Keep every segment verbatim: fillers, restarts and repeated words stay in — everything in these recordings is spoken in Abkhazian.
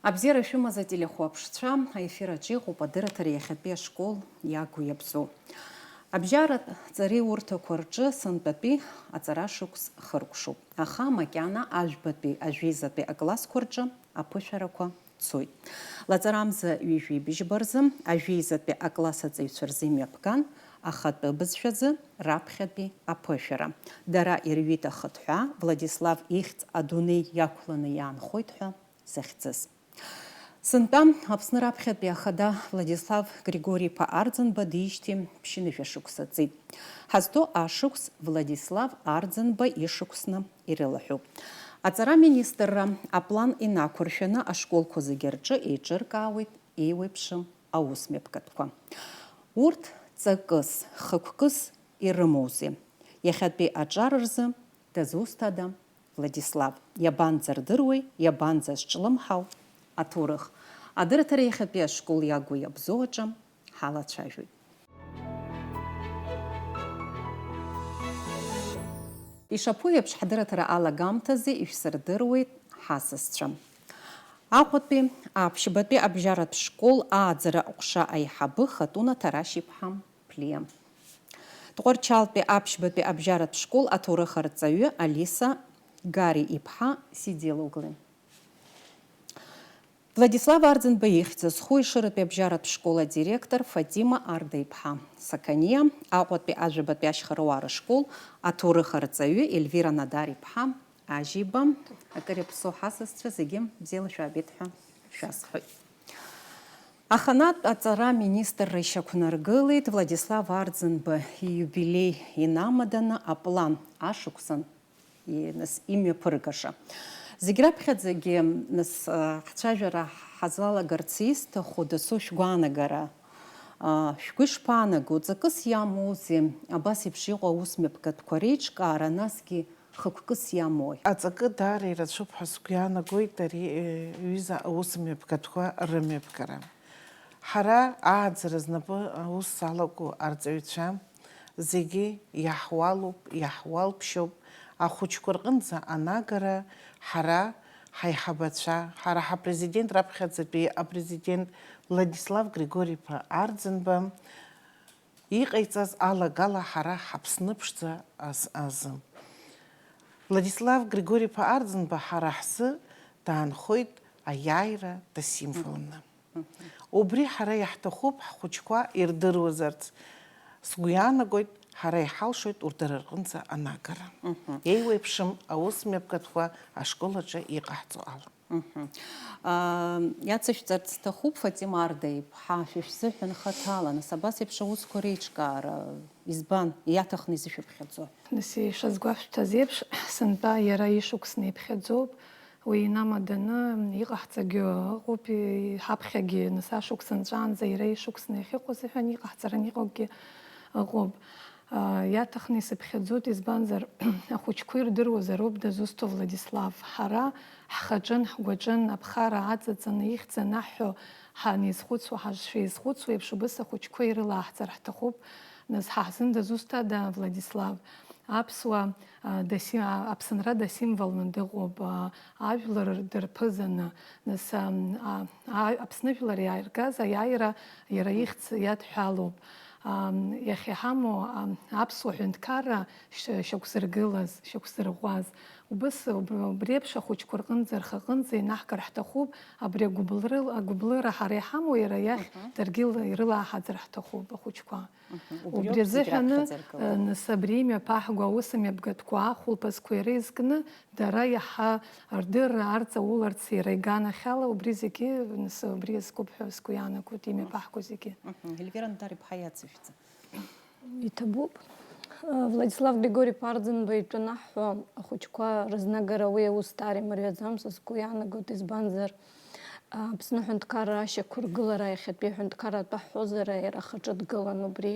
Абзиара шәымаз ателехәаԥшцәа, аефир аҿы иҟоуп адырраҭара иахьатәи ашкол иагу иабзоу. Абжьаратә ҵареи урҭақәа рҿы сынтәатәи аҵарашықәс хыркәшоуп, аха макьана ажәбатәи, ажәеизатәи аклассқәа рҿы аԥышәарақәа цоит. Лаҵарамза ҩажәи бжьба рзы ажәеизатәи акласс аҵаҩцәа рзы имҩаԥган ахатәы бызшәазы раԥхьатәи аԥышәара. Дара ирҩит ахыҭҳәаа Владислав ихьӡ адунеи иақәланы иаанхоит ҳәа захьӡыз. Сынтәа Аԥсны раԥхьатәи ахада Владислав Григори-иԥа Арӡынба диижьҭеи ԥшьынҩажәа шықәса ҵит. Ҳазҭоу ашықәс Владислав Арӡынба ишықәсны ирылаҳәуп. Аҵара аминистрра аплан инақәыршәаны ашколқәа зегьы рҿы еиҿыркаауеит еиуеиԥшым аусмҩаԥгатәқәа. Урҭ ҵакыс, хықәкыс ирымоузеи? Иахьатәи аҿар рзы дызусҭада Владислав? Иабанӡардыруеи, иабанӡазҿлымҳау аҭоурых? Адырраҭара иахьатәи ашкол иагу иабзоу аҿы ҳалацәажәоит. Ишаԥу еиԥш, ҳдырраҭара алагамҭазы ишәсырдыруеит ҳасасцәа. Аҟәатәи аԥшьбатәи абжьаратә школ ааӡара аҟәша аиҳабы Хатуна Ҭарашь-иԥҳа Ԥлиа. Тҟәарчалтәи аԥшьбатәи абжьаратә школ аҭоурых арҵаҩы Алиса Гари-иԥҳа Сидилоглы. Владислав Арӡынба ихьӡ зху Ешыратәи абжьаратә школ адиректор Фатима Арда-иԥҳа Сақаниа, Аҟәатәи ажәабатәи ашьхаруаа рышкол аҭоурых арҵаҩы Ельвира Надар-иԥҳа Ажьиба, акыр иаԥсоу ҳасасцәа зегьы бзиала шәаабеит ҳәа шәасҳәоит. Аханатә аҵара аминистрра ишьақәнаргылеит Владислав Арӡынба ииубилеи инамаданы аплан ашықәсан и-, нас, имҩаԥыргаша. Зегь раԥхьаӡагьы, нас, а, ҳцәажәара ҳазлалагарц исҭаху дасу шәгәаанагара, а, шәгәы ишԥаанаго, ҵакыс иамоузеи абас еиԥш иҟоу аусмҩаԥгатәқәа реиҿкаара, насгьы хықәкыс иамои? Аҵакы даара ирацәоуп ҳәа сгәы иаанагоит ари, э, ҩыза аусмҩаԥгатәқәа рымҩаԥгара. Ҳара ааӡара знапы аус залаку арҵаҩцәа зегьы иаҳуалуп, иаҳуалԥшьоуп, ахәыҷқәа рҟынӡа анагара ҳара ҳаиҳабацәа, ҳара ҳапрезидент раԥхьаӡатәи апрезидент Владислав Григори-иԥа Арӡынба иҟаиҵаз алагала ҳара ҳаԥсныԥшӡа аз-, азы. Владислав Григори-иԥа Арӡынба ҳара ҳзы даанхоит аиааира дасимволны. Убри ҳара иаҳҭахуп ҳхәыҷқәа ирдыруазарц. Сгәы иаанагоит, ҳара иҳалшоит урҭ дара рҟынӡа анагара. Мгм. Еиуеиԥшым аусмҩаԥгатәқәа ашкол аҿы иҟаҳҵо ала. Мгм. Аа, иацышәҵарц сҭахуп, Фатима Арда-иԥҳа, шәа шәзыҳәан хаҭала, нас, абас еиԥш аусқәа реиҿкаара избан, иаҭахны изышәыԥхьаӡо? Нас, ишазгәашәҭаз еиԥш, сынтәа иара ишықәсны иԥхьаӡоуп. Уи инамаданы иҟаҳҵагьы ыҟоуп, и-, ҳаԥхьагьы, нас, ашықәс нҵәаанӡа иара ишықәсны иахьыҟоу азыҳәан иҟаҳҵараны иҟоугьы ыҟоуп. Аа, иаҭахны исыԥхьаӡоит, избанзар, ахәыҷқәа ирдыруазароуп дызусҭоу Владислав. Ҳара ҳхаҿын, ҳгәаҿын, аԥхара аҵаҵаны, ихьӡ анаҳҳәо, ҳанизхәыцуа, ҳашшеизхәыцуа еиԥш, убыс ахәыҷқәа ирылааҳҵар ҳҭахуп. Нас ҳа ҳзын дызусҭада Владислав? Аԥсуа, а, дасим-, а, Аԥсынра дасимволны дыҟоуп, а, ажәлар дырԥызаны. Нас, а, а, а, Аԥсны жәлар иааиргаз аиааира иара ихьӡ иадҳәалоуп. Ам, иахьа иҳамоу, ам, аԥсуа ҳәынҭқарра ш-, шьақәзыргылаз, шьақәзырӷәӷәаз. Убыс уб-, убри еиԥш ахәыҷқәа рҟынӡа, рхаҟынӡа инаҳгар ҳҭахуп, абри агәыблры-, агәыблыра ҳара иҳамоу иара иахь Мгм. даргьы ил-, ирылааҳаӡар ҳҭахуп ахәыҷқәа. Мгм. Убри Убри ауп зегь азыҳәаны, раԥхьаӡа аргылара. э, нас абри имҩаԥаҳго аусмҩаԥгатәқәа, ахәылԥазқәа иара изкны, дара иаҳа рдырра арҵауларц иара иганахьала, убри зегьы, нас, убри иазкуп ҳәа сгәы иаанагоит, имҩаԥаҳго зегьы. Мгм. Ельвира Надар-иԥҳа, иацышәҵа. Иҭабуп. Владислав Григори-иԥа Арӡынба иҿанаҳҳәо ахәыҷқәа рызнагара уи аус даара имариаӡам, са сгәы иаанагоит, избанзар, Аԥсны аҳәынҭқарра ашьақәыргылара, иахьатәи аҳәынҭқарра атәы ҳҳәозар, иара ахаҿы дгылан, убри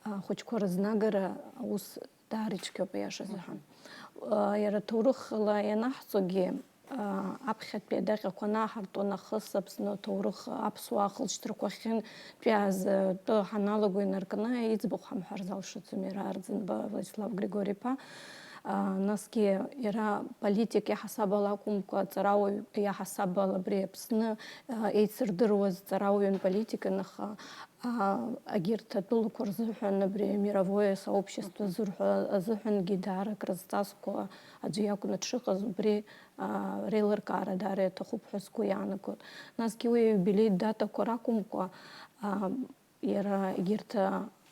ахәыҷқәа рызнагара аус даара ицәгьоуп, аиаша азыҳәан. Иара ҭоурыхла ианаҳҵогьы, аԥхьатәи адаҟьақәа анааҳарту нахыс Аԥсны аҭоурых аԥсуаа ахылҵшьҭрақәа ахьынтәиааз атәы ҳаналаго инаркны иӡбахә ҳамҳәар залшаӡом иара Арӡынба Владислав Григори-иԥа. Насгьы иара политик иаҳасабала акәымкәа, ҵарауаҩ иаҳасабала абри Аԥсны еицырдыруаз ҵарауаҩын, политикын, аха егьырҭ атәылақәа рзыҳәан, абри мировое сообщество зырҳәо азыҳәангьы даара акрызҵазкуа аӡәы иакәны дшыҟаз, убри реилыркаара даара иаҭахуп ҳәа сгәы иаанагоит. Насгьы уи аиубилеитә датақәа ракәымкәа, иара егьырҭ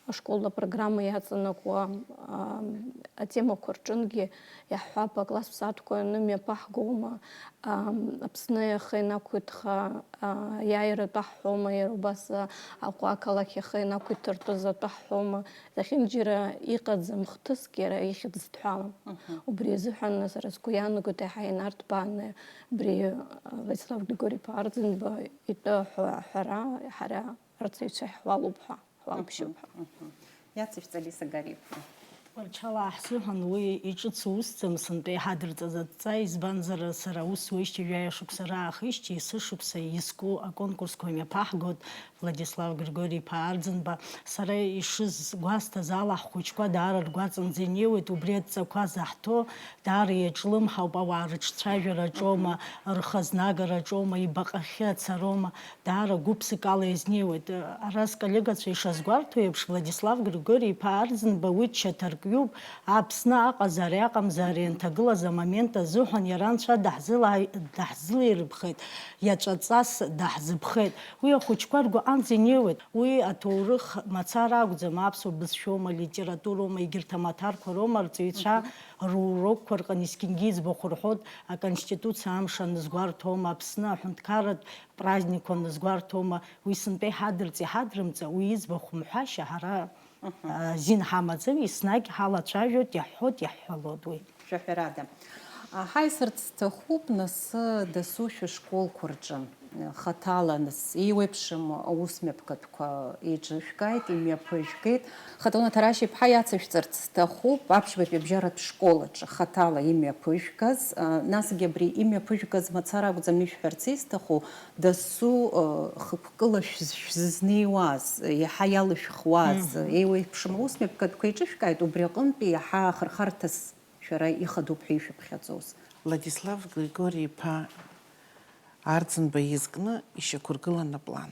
ашкол апрограмма иаҵанакуа атемақәа рҿынгьы иаҳҳәап, акласс ԥсаатәқәа анымҩаԥаҳгома, Аԥсны ахы ианақәиҭха, аиааира атәы ҳҳәома, иара убас Аҟәа ақалақь ахы ианақәиҭыртәыз атәы ҳҳәома, зехьынџьара иҟаӡам хҭыск иара ихьӡ дҳәалам. Убри азыҳәан сара сгәы иаанагоит, еиҳа инарҭбааны абри Владислав Григори-иԥа Арӡынба итәы аҳәара ҳара арҵаҩцәа иаҳуалуп ҳәа, ҳуалԥшьоуп ҳәа. Иацышәҵ, Алиса Гариԥа. Тҟәарчалаа ҳзыҳәан уи иҿыцу усӡам сынтәа иҳадырҵаз адҵа, избанзар, сара аус зуеижьҭеи ҩажәа шықәса раахижьҭеи есышықәса иазку аконкурсқәа мҩаԥаҳгоит, Владислав Григори-иԥа Арӡынба. Сара ишысгәасҭаз ала, ҳхәыҷқәа даара ргәаҵанӡа инеиуеит, убри адҵақәа заҳҭо даара иаҿлымҳауп, ауаа рыҿцәажәараҿоума, рхазнагараҿоума, ибаҟахьы ацароума, даара гәыԥсыкала иазнеиуеит. Ара сколлегацәа ишазгәарҭо еиԥш, Владислав Григори-иԥа Арӡынба уи дшьаҭаркҩуп, Аԥсны аҟазаари аҟамзаари ианҭагылаз амомент азыҳәан иара анцәа даҳзыла-, даҳзылаирԥхеит, иаҵәаҵас даҳзыԥхеит. Уи ахәыҷқәа ргәаҟанӡа инеиуеит. Уи аҭоурых мацара акәӡам, аԥсуа бызшәоума, литературоума, егьырҭ амаҭарқәа роума, арҵаҩцәа рурокқәа рҟны есқьынгьы иӡбахә рҳәоит, аконституциа амш анызгәарҭома, Аԥсны аҳәынҭқарратә праздникқәа анызгәарҭома, уи сынтәа иҳадырҵ, иҳадрымҵа, уи иӡбахә мҳәашьа ҳара, а, азин ҳамаӡам, еснагь ҳалацәажәоит, иаҳҳәоит, иаҳҳәалоит уи. Шәаҳәарада. А, ҳаисырц сҭахуп, нас, дасу шәышколқәа рҿы, хаҭала, нас, еиуеиԥшым аус мҩаԥгатәқәа еиҿышәкааит, имҩаԥыжәгеит. Хатуна Ҭарашь-иԥҳа, иацышәҵарц сҭахуп аԥшьбатәи абжьаратә школ аҿы хаҭала имҩаԥыжәгаз, а, насгьы абри имҩаԥыжәгаз мацара акәӡам ишәҳәарц исҭаху, дасу, а, хықәкыла шәз-, шәзызнеиуаз, иаҳа иалышәхуаз, еиуеиԥшым аус мҩаԥгатәқәа еиҿышәкааит, убри аҟынтәи иаҳа ахырхарҭас шәара ихадоуп ҳәа ишәыԥхьаӡоз. Владислав Григори-иԥа Арӡынба изкны ишьақәыргылан аплан.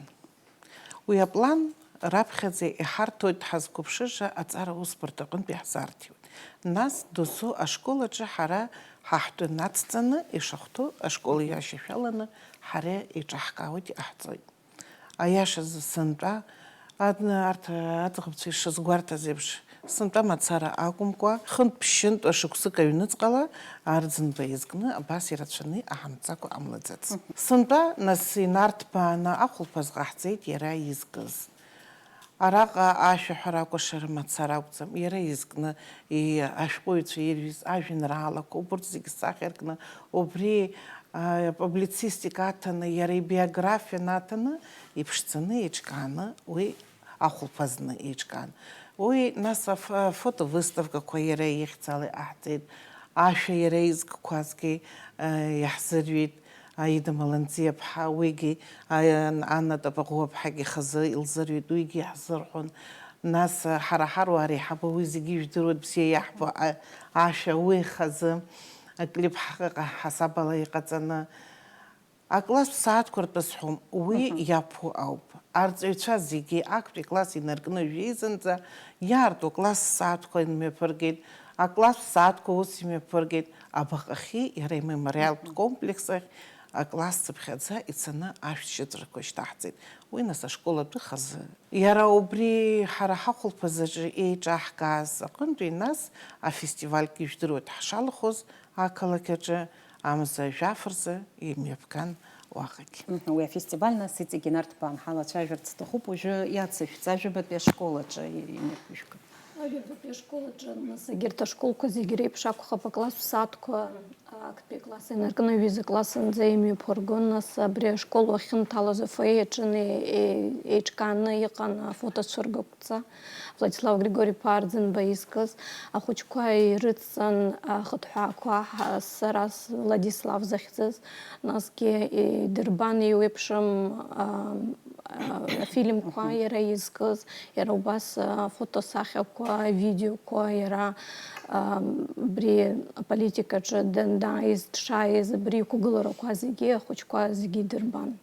Уи аплан раԥхьаӡа иҳарҭоит ҳазқәыԥшыша аҵара усбарҭа аҟынтә иаҳзаарҭиуеит. Нас досу ашкол аҿы ҳара ҳаҳтәы нацҵаны ишахәҭоу ашкол иашьашәаланы ҳара еиҿаҳкаауеит, иҟаҳҵоит. Аиашазы, сынтәа, адны арҭ аӡӷабцәа ишазгәарҭаз еиԥш, сынтәа мацара акәымкәа, хынтә-ԥшьынтә ашықәсык аҩныҵҟала Арӡынба изкны абас ирацәаны иҟаҳамҵакәа ҟамлаӡац. Сынтәа, нас, инарҭбааны ахәылԥаз ҟаҳҵеит иара изкыз. Араҟа ашәаҳәара акәашара мацара акәӡам, иара изкны, и-, ашәҟәыҩҩцәа ирҩыз ажәеинраалақәа, убырҭ зегьы сахьаркны, убри, а, публицистика аҭаны, иара ибиографиа наҭаны, иԥшӡаны, еиҿкааны уи ахәылԥазны еиҿкаан. Уи нас аф-, афотовыставкақәа иара ихьӡала иҟаҳҵеит, ашәа иара изкқәазгьы, а, иаҳзырҩит. Аида Маланӡиаԥҳа, уигьы, а, Анна Тапаӷәыаԥҳагьы хазы илзырҩит, уигьы иаҳзырҳәон. Нас, а, ҳара ҳаруаа реиҳабы, уи зегьы ижәдыруеит, бзиа иаҳбо, а, ашәа, уи хазы аклип ҳаҟа-, ҳасабала иҟаҵаны. Акласс ԥсаатәқәа ртәы сҳәом, уи иаԥу ауп. Арҵаҩцәа зегьы актәи класс инаркны жәеизынӡа иаарту акласс ԥсаатәқәа имҩаԥыргеит, акласс ԥсаатәқәа ус имҩаԥыргеит, абаҟахьы иара имемориалтә комплекс ахь акласс цыԥхьаӡа ицаны ашәҭшьыҵәрақәа шьҭаҳҵеит. Уи нас ашкол атәы хазы. Иара убри ҳара ҳахәылԥаз аҿы еиҿаҳкааз аҟынтәи нас афестивальгьы ижәдыруеит ҳшалахәыз ақалақь аҿы амза жәаф рзы имҩаԥган уаҟагь. Мгм, уи афестиваль нас иҵегь инарҭбаан ҳалацәажәарц сҭахуп, уажәы иацышәҵ, аҩбатәи ашкол аҿы имҩаԥыжәга. Аҩбатәи ашкол аҿы, нас, егьырҭ ашколқәа зегь реиԥш акәхап, акласс ԥсаатәқәа актәи акласс инаркны аҩыза класс анӡа имҩаԥыргон, нас, абри ашкол уахьынҭалаз афойе аҿы не-, е-, еиҿкааны иҟан афотоцәыргақәҵа. Владислав Григори-иԥа Арӡынба изкыз, ахәыҷқәа ирыцҵан, ахыҭҳәаақәа, ҳа-, сара с-, Владислав захьӡыз, насгьы идырбан еиуеиԥшым, а, Афильмқәа иара изкыз, иара убас афотосахьақәа, авидеоқәа, иара, ам, абри аполитикаҿы данааиз, дшааиз, абри иқәгыларақәа зегьы ахәыҷқәа зегьы идырбан.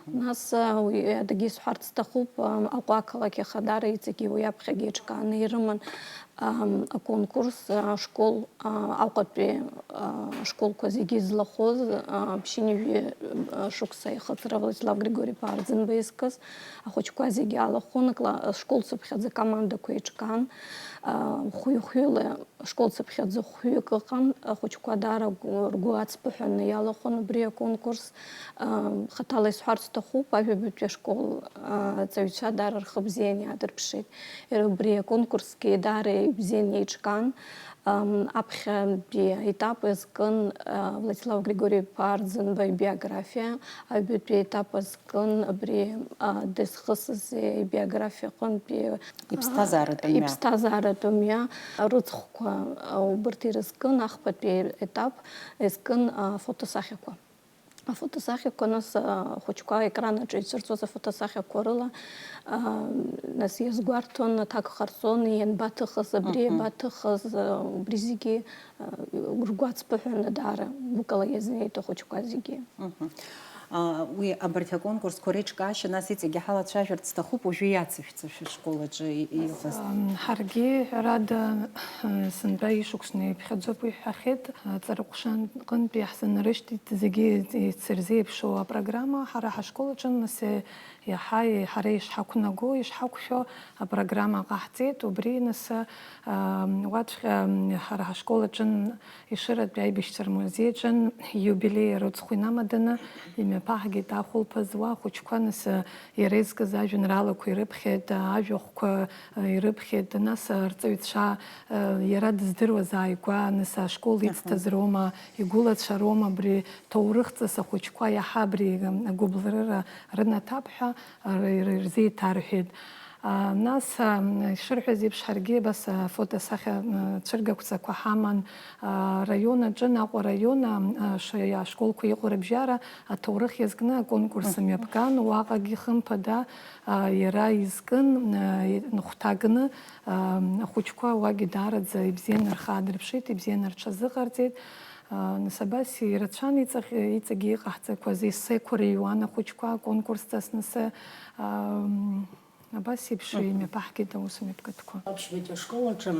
Нас, а, уи адагьы исҳәарц сҭахуп, ам, Аҟәа ақалақь Ахадара иҵегьы уи аԥхьагьы еиҿкааны ирыман, ам, аконкурс, а, ашкол, а, Аҟәатәи, а, ашколқәа зегьы злахәыз, а, ԥшьынҩажәи, а, шықәса ихыҵра Владислав Григори-иԥа Арӡынба изкыз ахәыҷқәа зегьы алахәын, акла-, ашкол цыԥхьаӡа командақәа еиҿкаан, а, хәҩы-хәҩыла Ашкол цыԥхьаӡа хәҩык ыҟан, ахәыҷқәа даара гәы-, ргәы ацԥыҳәаны иалахәын убри аконкурс. Ам, хаҭала исҳәарц сҭахуп, ажәабатәи ашкол, а, аҵаҩцәа даара рхы бзианы иаадырԥшит. Иара убри аконкурсгьы даара ибзианы еиҿкаан. Ам, аԥхьатәи аетап азкын, а, Владислав Григори-иԥа Арӡынба ибиографиа, аҩбатәи аетап азкын абри, а, дызхысыз ибиографиа аҟынтәи Иԥсҭазааратә мҩа. Иԥсҭазааратә мҩа рыцхәқәа, а, убырҭ ирызкын, ахԥатәи етап изкын, а, афотосахьақәа. Афотосахьақәа, нас, а, ахәыҷқәа аекран аҿы ицәырҵуаз афотосахьақәа рыла, а, нас иазгәарҭон, аҭак ҟарҵон, ианбаҭыхыз, абри Мгм. иабаҭыхыз, а, убри зегьы, а, ргәы ацԥыҳәаны даара гәыкала иазнеит ахәыҷқәа зегьы. Мгм. А, уи абарҭ аконкурсқәа реиҿкаашьа, нас иҵегьы ҳалацәажәарц сҭахуп, уажәы иацышәҵа шәышкол аҿы и-, иҟаз. Ам, ҳаргьы, ҳәарада, сынтәа ишықәсны иԥхьаӡоуп уи ҳҳәахьеит. Аҵарахәша аҟынтәи иаҳзынарышьҭит зегьы еицырзеиԥшу апрограмма. Ҳара ҳашкол аҿы, нас, иаҳа ҳара ишҳақәнаго, ишҳақәшәо апрограмма ҟаҳҵеит. Убри, нас, ам, уаҵәҟьа, ам, ҳара ҳашкол аҿы Ешыратәи аибашьцәа рмузеи аҿы ииубилеи рыцхә инамаданы имҩаԥаҳгеит ахәылԥаз уа ахәыҷқәа, нас, иара изкыз ажәеинраалақәа ирыԥхьеит, ажәахәқәа ирыԥхьеит, нас, арҵаҩцәа, иара дыздыруаз ааигәа, нас, ашкол Аҳа. ицҭаз роума, игәылацәа роума, абри ҭоурыхҵас ахәыҷқәа иаҳа абри агәыбылрыра рынаҭап ҳәа р-, р-, рзеиҭарҳәеит. А, нас, а, ишырҳәаз еиԥш, ҳаргьы абас афотосахьа, а, цәыргақәҵақәа ҳаман, а, араион аҿы, Аҟәа араион, а, а, ш-, ашколқәа иҟоу рыбжьара аҭоурых иазкны аконкурс Мгм. мҩаԥган, уаҟагьы хымԥада, а, иара изкын, а, и-, нхәҭакны, а, ахәыҷқәа уагьы даараӡа ибзианы рхы аадырԥшит, ибзианы рҽазыҟарҵеит. А, нас абас ирацәан иҵаҟ-, иҵегьы иҟаҳҵақәаз, есеқәа рыҩуан ахәыҷқәа аконкурс ҵас, нас, а, Абас еиԥш Мгм. имҩаԥаҳгеит аус мҩаԥгатәқәа. Аԥшьбатәи ашкол аҿы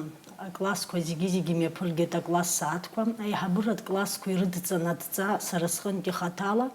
аклассқәа зегьы-зегьы мҩаԥыргеит акласс сааҭқәа. Аиҳабыратә классқәа ирыдҵан адҵа сара сҟынтәи хаҭала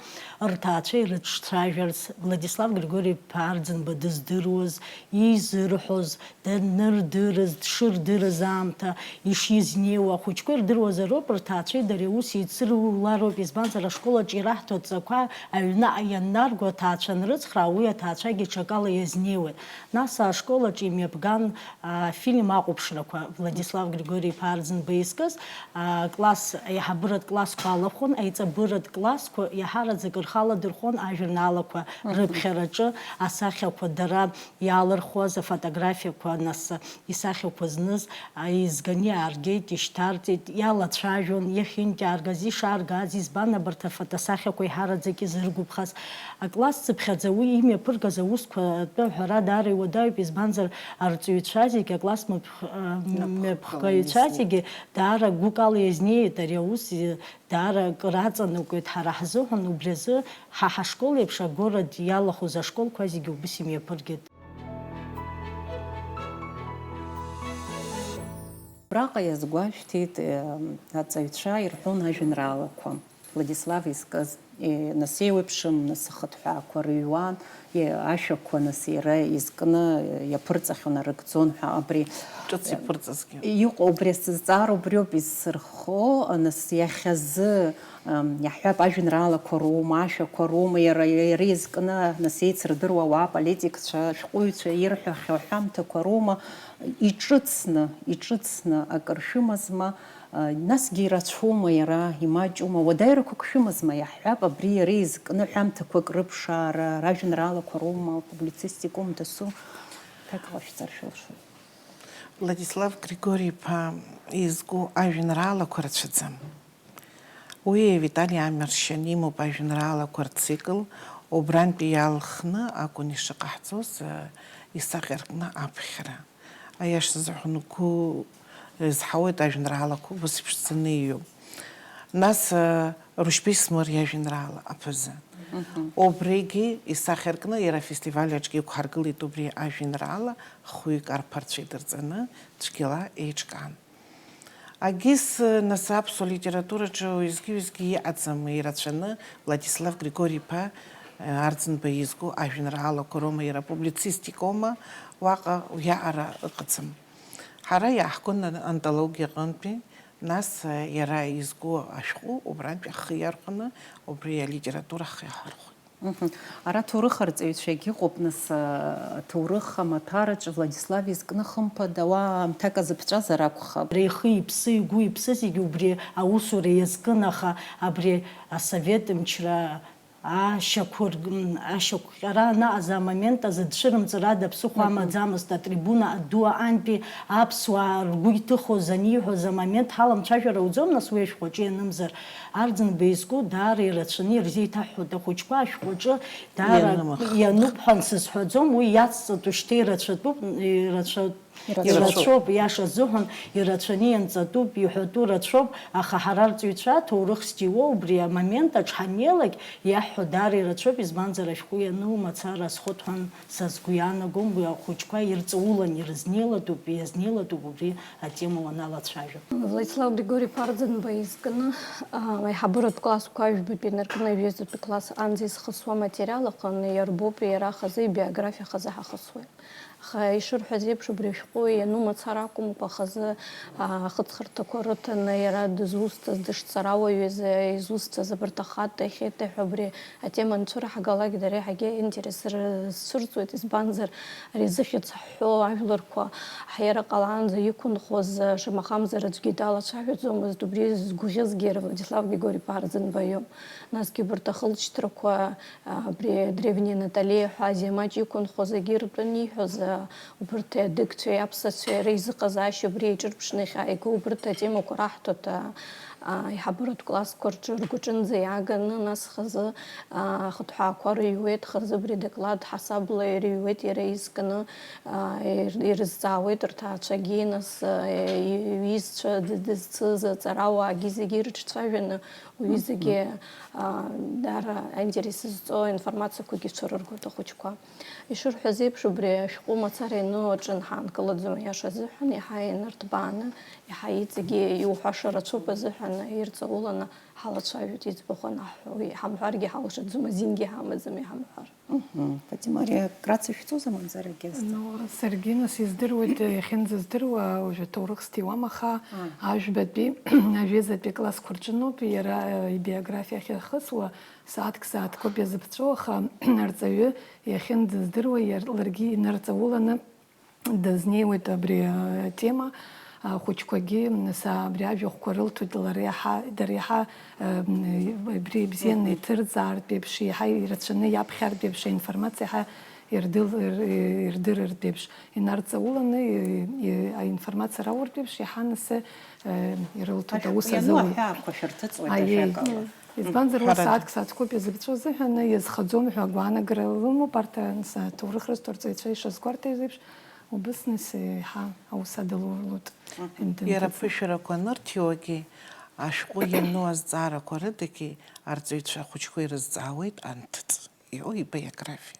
рҭаацәа ирыҿцәажәарц, Владислав Григори-иԥа Арӡынба дыздыруаз, изырҳәоз, данырдырыз, дшырдырыз аамҭа ишизнеиуа, ахәыҷқәа ирдыруазароуп рҭаацәеи дареи аус еицырулароуп, избанзар, ашкол аҿы ираҳҭо адҵақәа аҩнаҟа ианнарго аҭаацәа анрыцхраа, уи аҭаацәагьы ҽакала иазнеиуеит. Нас ашкол аҿы имҩаԥган афильм ахәаԥшрақәа, Владислав Григори-иԥа Арӡынба изкыз, акласс, аиҳабыратә классқәа алахәын, аиҵабыратә классқәа иаҳараӡак рхы аладырхәон ажәеинраалақәа Мгм. рыԥхьараҿы асахьақәа дара иаалырхуаз афотографиақәа, нас исахьақәа зныз, а, еизганы иааргеит, ишьҭарҵеит, иалацәажәон, иахьынтәааргаз, ишааргаз, избан абарҭ афотосахьақәа еиҳараӡак изыргәаԥхаз. Акласс цыԥхьаӡа уи имҩаԥыргаз аусқәа атәы аҳәара даара иуадаҩуп, избанзар, арҵаҩцәа зегьы, акласс мыԥх-, а, Мҩаԥхгаҩцәа мҩаԥхгаҩцәа зегьы. зегьы даара гәыкала иазнеиуеит ари аус, даара акыр аҵанакуеит ҳара ҳзыҳәан, убри азы ҳа ҳашкол еиԥш агород иалахәыз ашколқәа зегьы убыс имҩаԥыргеит. Абраҟа иазгәашәҭеит, э, аҵаҩцәа ирҳәон ажәеинраалақәа, Владислав изкыз, э, нас еиуеиԥшым, нас ахыҭҳәаақәа рыҩуан, э, ашәақәа, нас иара изкны, э, иаԥырҵахьан, арыгӡон ҳәа, абри, Ҿыц э, иаԥырҵазгьы. Иҟоу убри азҵаара убриоуп изсырхо, нас иахьазы, ам, иаҳҳәап, ажәеинраалақәа роума, ашәақәа роума, иара, иара изкны, нас еицырдыруа ауаа, аполитикцәа, ашәҟәыҩҩцәа ирҳәахьоу аҳәамҭақәа роума, иҿыцны, иҿыцны акыр шәымазма, а, насгьы ирацәоума иара, имаҷума, уадаҩрақәак шәымазма, иаҳҳәап, абри иара изкны ҳәамҭақәак рыԥшаара, ражәеинраалақәа роума, публицистикоума, дасу, ҭак ҟашәҵар шәылшоит. Владислав Григори-иԥа изку ажәеинраалақәа рацәаӡам. Уи Витали Амаршьан имоуп ажәеинраалақәа рцикл, Убрантәи иалхны акәын ишыҟаҳҵоз, э, исахьаркны аԥхьара. Аиаша азыҳәан, гәы изҳауеит, ажәеинраалақәа убас иԥшӡаны иҩуп. Нас, э, Рушьбеи Смыр иажәеинраала Аԥыза. Мгм. Убригьы исахьаркны иара афестиваль аҿгьы иқәҳаргылеит убри ажәеинраала, хәҩык арԥарцәа идырҵаны цәгьала еиҿкаан. Агьыс, нас, аԥсуа литератураҿы уеизгьы-уеизгьы иҟаӡам, ирацәаны Владислав Григори-иԥа, Арӡынба изку ажәеинраалақәа роума, иара публицистикоума, уаҟа уиаҟара ыҟаӡам. Ҳара иааҳгон ан-, антологиа аҟынтәи, нас, иара изку ашәҟәы убрантәи ҳхы иархәаны, убри алитература ҳхы иаҳархәон. Мгм. Ара ҭоурых арҵаҩцәагьы ыҟоуп, нас, а, аҭоурых амаҭәараҿы Владислав изкны, хымԥада, ауаа аамҭак азыԥҵәазар акәхап. Иара ихы, иԥсы, игәы, иԥсы зегьы убри аусура иазкын, аха абри асовет мчра ашьақәырк-, м, ашьақәҟьара анаҟаз амомент азы дцәырымҵыр ада ԥсыхәа Мгм. амаӡамызт, атрибуна ду аҟантәи аԥсуаа ргәы иҭыхоз аниҳәоз амомент ҳаламцәажәар ауӡом, нас уи ашәҟәаҿы ианымзар. Арӡынба изку даара ирацәаны ирзеиҭаҳҳәоит, ахәыҷқәа ашәҟәаҿы даара Ианымхт. иануп ҳәа сызҳәаӡом, уи иацҵатәу шьҭа ирацәатәуп, ирацәа-, Ирацәоуп. ирацәоуп, иаша азыҳәан, ирацәаны ианҵатәуп, иҳәатәу рацәоуп, аха ҳара арҵаҩцәа аҭоурых зҭиуа убри амомент аҿ ҳаннеилак, иаҳҳәо даара ирацәоуп, избанзар, ашәҟәы иану мацара азхоит ҳәа са сгәы иаанагом, уи ахәыҷқәа ирҵаулан ирызнеилатәуп, иазнеилатәуп убри атема уаналацәажәо. Владислав Григори-иԥа Арӡынба изкны, а, аиҳабыратә классқәа ажәбатәи инаркны ажәеизатәи класс анӡа изхысуа аматериал аҟны иарбоуп иара хазы, ибиографиа хазы ҳахысуеит. Аха ишырҳәаз еиԥш, убри ашәҟәы иану мацара акәымкәа, хазы, а, ахыҵхырҭақәа рыҭаны, иара дызусҭаз, дышҵарауаҩыз, изусҭаз абарҭ ахатә, ахьеиҭаҳәа убри атема анцәыраҳгалак, дара еиҳагьы аинтерес рызцәырҵуеит, избанзар, ари зыхьӡ ҳҳәо ажәларқәа ҳиара ҟалаанӡа иқәынхоз, шамахамзар аӡәгьы далацәажәаӡомызт, убри згәаӷьызгьы иара Владислав Григори-иԥа Арӡынба иоуп. Насгьы убарҭ ахылҵшьҭрақәа, а, абри Древняя Наталея ҳәа Азиа маҷ иқәынхоз егьи ртәы аниҳәоз, а, убарҭ адыгцәеи аԥсацәеи реизыҟазаашьа убри еиҿырԥшны иахьааиго убарҭ атемақәа раҳҭоит, а, а, аиҳабыратә классқәа рҿы ргәаҿынӡа иааганы, нас хазы, а, ахыҭҳәаақәа рыҩуеит, хазы абри адоклад ҳасабла ирыҩуеит иара изкны, а, ир-, ирызҵаауеит рҭаацәагьы, нас, а, и-, иҩызцәа д-, дызцыз аҵарауаагьы зегьы ирыҿцәажәаны, уи Мгм. зегьы, а, даара аинтерес зҵоу информациақәагьы цәырыргоит ахәыҷқәа. Ишырҳәаз еиԥш, убри ашәҟәы мацара иану аҿы ҳаанкылаӡом, аиаша азыҳәан, иаҳа инарҭбааны, иаҳа иҵегьы иуҳәаша рацәоуп азыҳәан, ирҵауланы ҳалацәажәоит, иӡбахә анаҳҳәо, уи ҳамҳәаргьы ҳалшаӡом, азингьы ҳамаӡам иҳамҳәар. Мгм. Фатима, ари акрацәа шәҵозар, мамзар, агьазҭа? Ну, саргьы, нас, издыруеит, иахьынӡаздыруа, уажә аҭоурых сҭиуам, аха Аа. ажәбатәи, ажәеизатәи аклассқәа рҿы ноуп иара, э, ибиографиа ахьахысуа, сааҭк-сааҭкоуп иазыԥҵәо, аха арҵаҩы иахьынӡаздыруа, иар-, ларгьы инарҵауланы дызнеиуеит абри, э, атема. Ахәыҷқәагьы, нас, абри ажәахәқәа рылҭоит, лара иаҳа, дара иаҳа, э, м, абри ибзианы Мгм. иҭырҵаартә еиԥш, иаҳа ирацәаны иаԥхьартә еиԥш, аинформациа иаҳа ирдыл-, ир-, ирдырыртә еиԥш, инарҵауланы, и-, и-, аинформациа рауртә еиԥш, иаҳа нас, э, ирылҭоит, аус Ашәҟәы иану азыуеит. Аҳәаақәа шәырҭыҵуеит Аиеи. ажәакала. Избанзар, уа Ҳәарада. сааҭк-сааҭкоуп иазыԥҵәо азыҳәан, иазхаӡом ҳәа агәаанагара лымоуп, арҭ, нас, аҭоурых рызҭо арҵаҩцәа ишазгәарҭаз еиԥш, убыс, нас, еиҳа аус адылурлоит. Мгм. Индын Иара дыӡ- аԥышәарақәа анырҭиуагьы, ашәҟәы иану азҵаарақәа рыдагьы арҵаҩцәа ахәыҷқәа ирызҵаауеит анҭыҵ. Иоу, ибиографиа.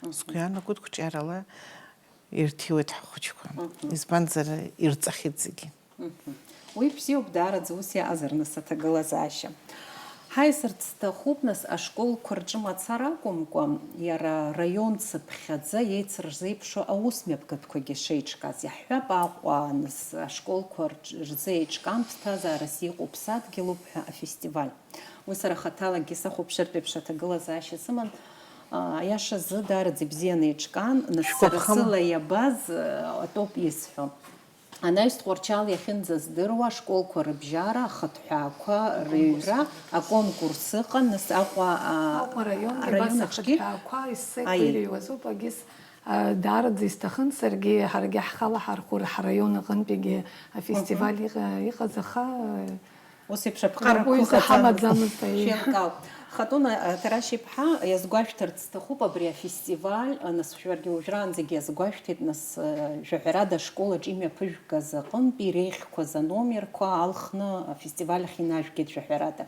Мгм. Сгәы иаанагоит, қәҿиарала ирҭиуеит ҳхәыҷқәа. Мгм. Избанзар, ирҵахьеит зегьы. Мгм. Уи бзиоуп, даараӡа ус иаҟазар, нас, аҭагылазаашьа. Ҳаиасырц сҭахуп, нас, ашколқәа рҿы мацара акәымкәа, иара араион цыԥхьаӡа еицырзеиԥшу аусмҩаԥгатәқәагьы шеиҿкааз. Иаҳҳәап, Аҟәа, нас, ашколқәа рҿ-, рзы еиҿкаан ԥсҭазаарас иҟоу ԥсадгьылуп ҳәа афестиваль. Уи сара хаҭалагьы сахәаԥшыртә еиԥш аҭагылазаашьа сыман, а, аиашазы, даараӡа ибзианы еиҿкаан, нас сара Шәгәаԥхама? сыла иабаз, а, атәоуп исҳәо. Анаҩс Тҟәарчал иахьынӡаздыруа ашколқәа рыбжьара ахыҭҳәаақәа рыҩра аконкурс ыҟан, нас Аҟәа, а, Аҟәа араион, араион абас аҿгьы. Ахыҭҳәаақәа исзеиқәа Аиеи. ирыҩуазоуп, агьыс, а, даараӡа исҭахын саргьы, ҳаргьы ҳхала ҳархәыр, ҳараион аҟынтәигьы афестиваль Мгм. иҟа-, иҟаз, аха, а, Ус еиԥш аԥҟарақәа уи ыҟаӡамызт. Ҳамаӡамызт, аиеи. Шәеилкаауп. Хатуна Ҭарашь-иԥҳа, иазгәашәҭарц сҭахуп абри афестиваль, нас шәаргьы уажәраанӡагьы иазгәашәҭеит, нас, э, жәаҳәарада ашкол аҿы имҩаԥыжәгаз аҟынтәи иреиӷьқәаз аномерқәа алхны афестиваль ахь инажәгеит жәаҳәарада.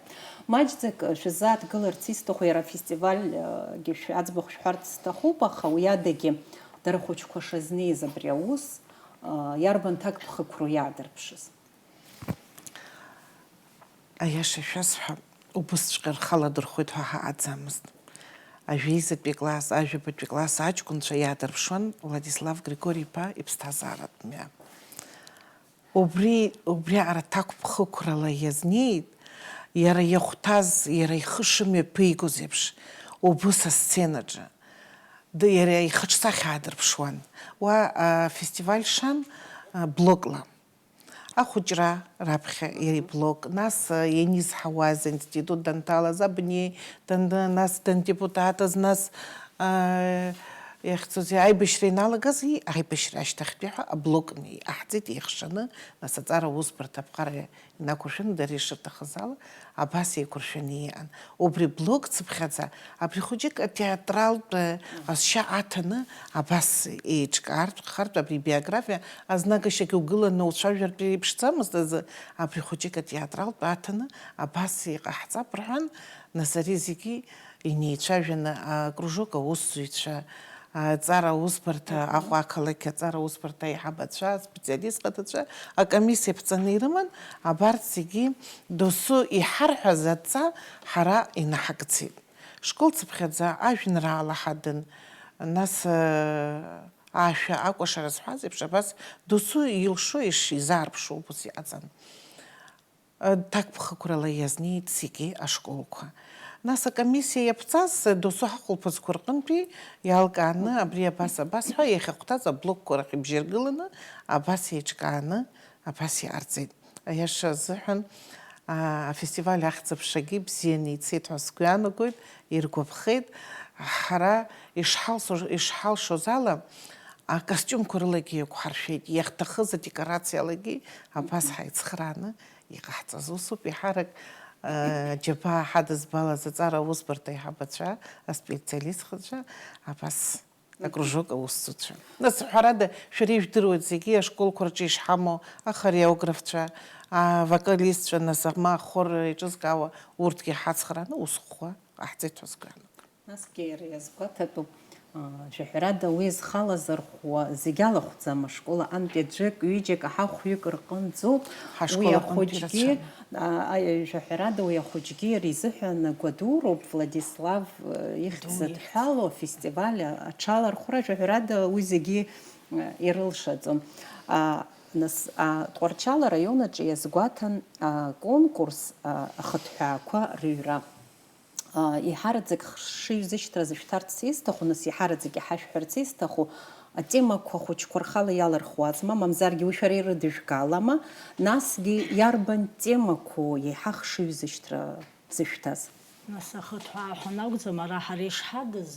Маҷӡак, э, шәызааҭгыларц исҭаху, иара афестивальгьы шә-, аӡбахә шәҳәарц сҭахуп, аха уи адагьы дара ахәыҷқәа шазнеиз абри аус, э, иарбан ҭакԥхықәроу иаадырԥшыз? Аиаша шәасҳәап, убысҵәҟьа рхы аладырхәит ҳәа ҳаҟаӡамызт. Ажәеизатәи класс, ажәабатәи класс аҷкәынцәа иаадырԥшуан Владислав Григори-иԥа иԥсҭазааратә мҩа. Убри, убриаҟара ҭакԥхықәрала иазнеит, иара иахәҭаз, иара ихы шымҩаԥигоз еиԥш, убыс асценаҿы. Д-, иара ихаҿсахьа аадырԥшуан. Уа, а, фестиваль шан, а, блокла. Ахәыҷра раԥхьа иара иблок, нас, а, ианизҳауаз аинститут данҭалаз абни данды, нас дандепутатыз, нас, а, иахьцози аибашьра иналагази, аибашьра ашьҭахьтәи ҳәа аблокны иҟаҳҵеит еихшаны, нас аҵара усбарҭа аԥҟара инақәыршәаны дара ишырҭахыз ала абас еиқәыршәаны иҟан. Убри блок цыԥхьаӡа абри хәыҷык атеатралтә, э, ҟазшьа аҭаны абас еиҿкаартә, хартә абри биографиа азнагашьагьы угыланы уцәажәартә еиԥшӡамызт азы, абри хәыҷык атеатралтә аҭаны абас иҟаҳҵап рҳәан, нас ари зегьы инеицәажәаны акружок аусзуҩцәа, аҵара аусбарҭа, Аҟәа ақалақь аҵара аусбарҭа аиҳабацәа, аспециалист хадацәа акомиссиа ԥҵаны ирыман, абарҭ зегьы досу иҳарҳәаз адҵа ҳара инаҳагӡеит. Школ цыԥхьаӡа ажәеинраала ҳадын, нас, э, аашәа акәашара зҳәаз еиԥш, абас досу илшо ишизаарԥшуа убас иҟаҵан. Ҭакԥхықәрала иазнеит зегьы ашколқәа. Нас акомиссиа иаԥҵаз досу ҳахәылԥазқәа рҟынтәи иалкааны абри абас, абас ҳәа иахьахәҭаз аблокқәа рахь ибжьаргыланы абас еиҿкааны, абас иҟарҵеит. Аиаша азыҳәан, а, афестиваль ахьӡ-аԥшагьы бзианы ицеит ҳәа сгәы иаанагоит, иргәаԥхеит. Ҳара ишҳалсо-, ишҳалшоз ала, акостиумқәа рылагьы иақәҳаршәеит, иахьҭахыз адекорациалагьы абас ҳаицхрааны иҟаҳҵаз усуп, еиҳарак, э, џьабаа ҳадызбалаз аҵара аусбарҭа аиҳабацәа, аспециалистцәа, абас акружок аусзуҩцәа. Нас, ҳәарада, шәара ижәдыруеит зегьы ашколқәа рҿы ишҳамоу ахореографцәа, авокалистцәа, нас, ма ахор еиҿызкаауа, урҭгьы ҳацхрааны ус ӷәӷәа ҟаҳҵеит ҳәа сгәы иаанагоит. Насгьы иара иазгәаҭатәуп, аа, жәаҳәарада уи зхалазырхәуа зегь алахәӡам, ашкол аҟынтәи аӡәык, ҩыџьак, аҳа хәҩык рҟынӡоуп. Ҳашкол уи аҟынтәи ахәыҷгьы, рацәан. Аа, аи-, жәаҳәарада уи ахәыҷгьы иара изыҳәан гәадуроуп, Владислав, э, ихьӡ Дуун ихьӡ. Задҳәало афестиваль аҽалархәра, жәаҳәарада уи зегьы, э, ирылшаӡом. Аа, нас, аа, Тҟәарчал араион аҿы иазгәаҭан, аа, конкурс, аа, ахыҭҳәаақәа рыҩра. Еиҳараӡак хшыҩзышьҭра зышәҭарц исҭаху, нас, еиҳараӡак иҳашәҳәарц исҭаху атемақәа хәыҷқәа рхала иалырхуазма, мамзаргьы уи шәара ирыдыжәгалама, насгьы иарбан темақәоу еиҳа хшыҩзышьҭра зышәҭаз? Нас, ахыҭҳәаа ҳәа акәӡам, ара ҳара ишҳадыз,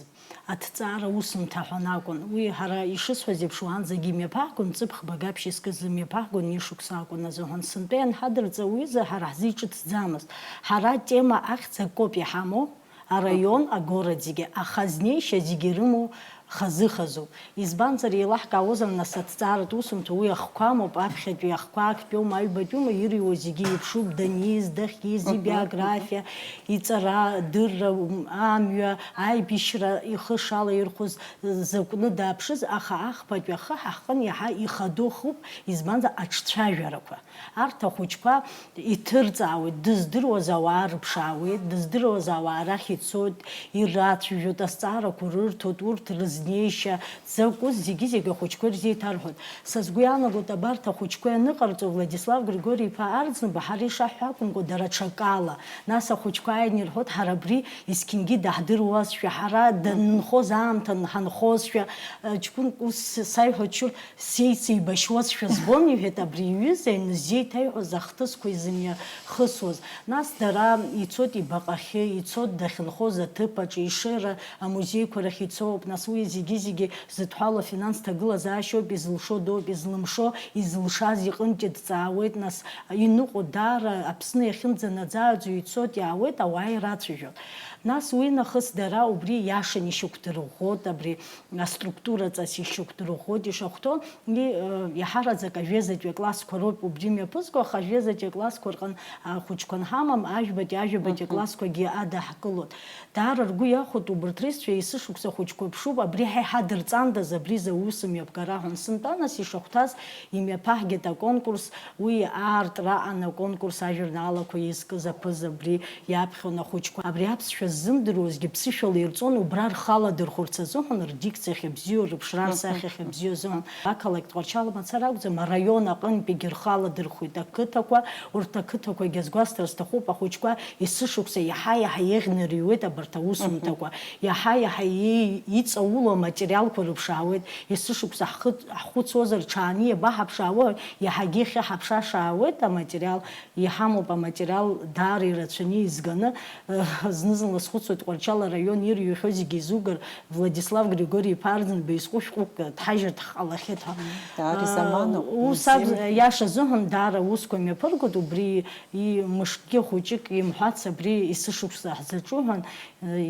аҭҵаара усумҭа ҳәа акәын. Уи, ҳара ишысҳәаз еиԥш, уаанӡагьы имҩаԥаҳгон, ҵыԥх багаԥшь искыз имҩаԥаҳгон, ҩышықәса акәын азыҳәан. Сынтәа ианҳадырҵа уҩыза ҳара ҳзы иҿыцӡамызт. Ҳара атема ахьӡ акоуп иҳамоу, араион, агород зегьы, аха азнеишьа зегьы ирымоу хазы-хазуп. Избанзар, еилаҳкаауазар, нас, аҭҵааратә усумҭа уи ахқәа амоуп, аԥхьатәи ахқәа актәиума, аҩбатәиума, ирыҩуа зегьы еиԥшуп, даниз, дахьиз, Мгм. Ибиографиа, иҵара, дырра, м, амҩа, аибашьра ихы шалаирхәыз, закәны дааԥшыз, аха ахԥатәи ахы ҳахҟын иаҳа ихадоу хыуп, избанзар, аҿцәажәарақәа. Арҭ ахәыҷқәа иҭырҵаауеит, дыздыруаз ауаа рыԥшаауеит, дыздыруаз ауаа рахь ицоит, ирацәажәоит, азҵаарақәа рырҭоит, урҭ рызнеишьа закәыз, зегьы-зегьы ахәыҷқәа ирзеиҭарҳәоит. Са сгәы иаанагоит, абарҭ ахәыҷқәа ианыҟарҵо, Владислав Григори-иԥа Арӡынба ҳара ишаҳҳәо акәымкәа, дара ҽакала, нас ахәыҷқәа ааины ирҳәоит, ҳара абри есқьынгьы даҳдыруазшәа, ҳара данынхоз аамҭа ҳанхозшәа, ҷкәынк ус саиҳәоит, шьур, сеицеибашьуазшәа збон, иҳәеит, абри иҩыза иныззеиҭаиҳәоз ахҭысқәа изымҩахысуаз. Нас дара ицоит ибаҟахьы, ицоит дахьынхоз аҭыԥ аҿы, ишыра амузеиқәа рахь ицоуп, нас уи Зегьы-зегьы зыдҳәалоу афинанс ҭагылазаашьоуп, изылшо доуп, излымшо, изылшаз иҟынтәи дҵаауеит, нас, иныҟәо даара Аԥсны иахьынӡанаӡааӡо ицоит, иаауеит, ауаа ирацәажәоит. Нас уи нахыс дара убри иашан ишьақәдырӷәӷәоит, абри аструктураҵас ишьақәдырӷәӷәоит ишахәҭоу, и, э, иаҳараӡак ажәеизатәи аклассқәа роуп убри мҩаԥызго, аха ажәеизатәи аклассқәа рҟын ахәыҷқәа анҳамам, ажәбатәи, ажәабатәи Мгм. аклассқәагьы адаҳкылоит. Даара ргәы иахәоит убарҭ рысцәа, есышықәса ахәыҷқәа ԥшуп, абри ҳа иҳадырҵандаз, абри заус мҩаԥгара ҳәа. Сынтәа нас ишахәҭаз имҩаԥаҳгеит аконкурс, уи аартра аан аконкурс ажәеинраалақәа изкыз аԥыза абри иаԥхьон ахәыҷқәа. Абри аԥсшәа ззымдыруазгьы ԥсышәала ирҵон, убра рхы аладырхәырц азыҳәан, рдикциа ахьыбзиоу, рыԥшра Мгм. рсахьа ахьыбзиоу азыҳәан. Ақалақьтә Тҟәарчал мацара акәӡам, араион аҟынтәигьы рхы аладырхәит ақыҭақәа, урҭ ақыҭақәагьы азгәасҭар сҭахуп, ахәыҷқәа есышықәса иаҳа-иаҳа еиӷьны ирыҩуеит абарҭ аусумҭақәа, Мгм. иаҳа-иаҳа иеи-, иҵаулоу аматериалқәа рыԥшаауеит, есышықәса ҳхы-, ҳхәыцуазар, ҽааны иабаҳаԥшаауеи, иаҳагьы ихьы ҳаԥшашаауеит аматериал, иҳамоуп аматериал даара ирацәаны изганы, зны-зынла схәыцуеит, Тҟәарчал араион ирыҩхьоу зегьы изугар, Владислав Григори-иԥа Арӡынба изху шәҟәык дҳажьыртә ҳҟалахьеит ҳәа. Даара изаманоуп, Ус акә-, музеи. Иаша азыҳәан даара аусқәа мҩаԥыргоит, убри и-, мышкгьы хәыҷык имҳәац абри есышықәса ҳзаҿуҳәан,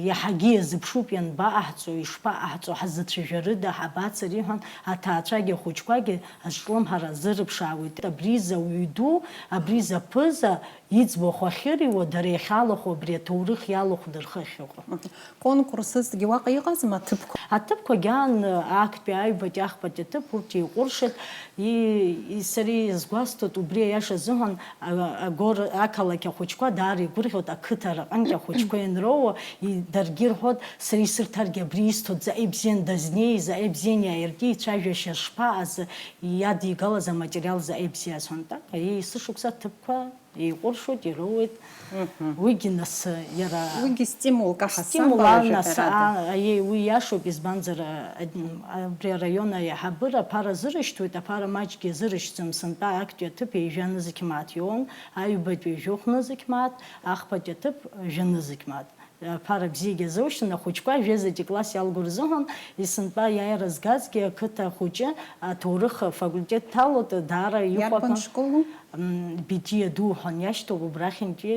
иаҳагьы иазыԥшуп ианбаҟаҳҵо, ишԥаҟаҳҵо, ҳазыцәажәарыда, ҳабацари ҳәан, аҭаацәагьы ахәыҷқәагьы азҿлымҳара азырыԥшаауеит. Абри изы ауаҩ ду, абри изы аԥыза, иӡбахә ахьыриуа, дара иахьалахәу, абри аҭоурых иалахәны рхы ахьыҟоу. Конкурсызгьы уаҟа иҟазма аҭыԥқәа? Аҭыԥқәа агьаан, актәи, аҩбатәи, ахԥатәи аҭыԥ урҭ еиҟәыршеит. И, и, сара изгәасҭоит, убри аиаша азыҳәан, а, агор-, ақалақь ахәыҷқәа даара игәырӷьоит, ақыҭа раҟынтә ахәыҷқәа ианроуа, и, даргьы ирҳәоит, сара исырҭаргьы абри исҭоит, заҟа ибзиан дазнеи, заҟа ибзиан иааиртит, ицәажәашьа шԥаҟаз, иадигалаз аматериал заҟа ибзиаз ҳәа. Аха, и, есышықәса аҭыԥқәа еиҟәыршоит, ироуеит. Мгм. Уигьы нас, иара Уигьы стимулк аҳасабала стимул ан нас, ҳәарада. А, аиеи, уи иашоуп, избанзар, а, абри араион аиҳабыра аԥара азырышьҭуеит, аԥара маҷгьы азырышьҭӡом, сынтәа актәи аҭыԥ ҩажәа нызқь мааҭ иоуан, аҩбатәи жәохә нызқь мааҭ, ахԥатәи аҭыԥ жәа нызқь мааҭ. Аԥара бзиагьы азоушьҭын, ахәыҷқәа жәеизатәи класс иалгоу рзыҳәан, есынтәа аиааира згазгьы ақыҭа ахәыҷы аҭоурых афакультет дҭалоит, даара Иарбан иҟәаҟәа. школу? М, Битиа ду ҳәа иашьҭоуп, убрахьынтәи